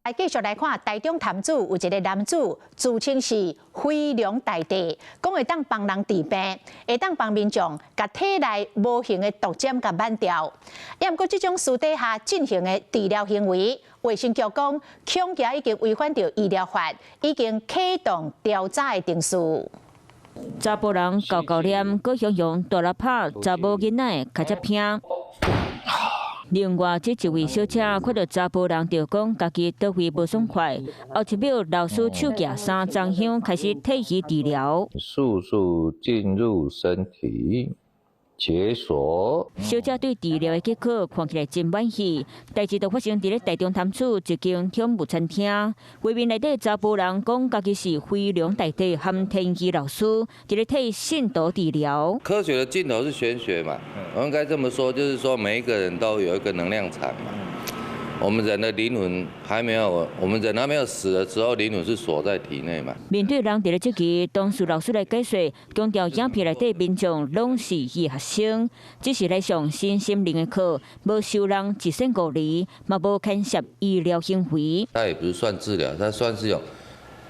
來繼續來看，台中潭子有一个男子自稱是飛龍大帝，講會當幫人治病，會當幫民眾共體內無形的毒針共挽掉。也毋過，這種私底下進行的治療行為，衛生局講恐驚已經違反著醫療法，已經啟動調查的程序。查埔人厚厚臉，閣雄雄大力拍查某囡仔的跤脊骿。另外，這一位小姐看著查埔人就講家己倒位無爽快，後一秒老師手舉三炷香開始替伊治療。速速進入身體，解鎖。小姐對治療的結果看起來真滿意。代誌就發生佇咧台中潭子一間寵物餐廳，畫面內底查埔人講家己是飛龍大帝含天機老師，佇咧替信徒治療。科學的盡頭是玄學嘛？我應該這麼說，就是說每一個人都有一個能量場嘛。我們人的靈魂還沒有，我們人還沒有死的時候，靈魂是鎖在體內嘛。面對人佇咧質疑，當事老師來解說，強調影片內底民眾攏是伊學生，只是來上身心靈的課，無收人一仙五厘，嘛無牽涉醫療行為。他也不是算治療，他算是一種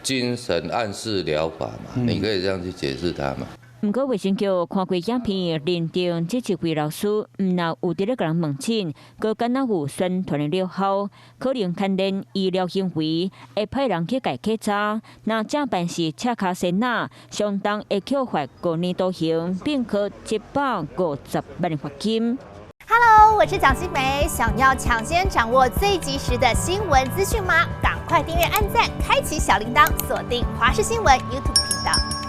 精神暗示療法嘛，你可以這樣去解釋他嘛。毋過衛生局看過影片，認定這一位老師毋但有佇咧共人問診，閣敢若有宣傳的療效，可能牽連醫療行為，會派人去共稽查。若這辦是赤跤仙仔，相當會扣罰5年徒刑，並科150萬的罰金。 Hello，我是蔣新梅，想要搶先掌握最及時的新聞資訊嗎？趕快訂閱、按讚、開啟小鈴鐺，鎖定華視新聞 YouTube 頻道。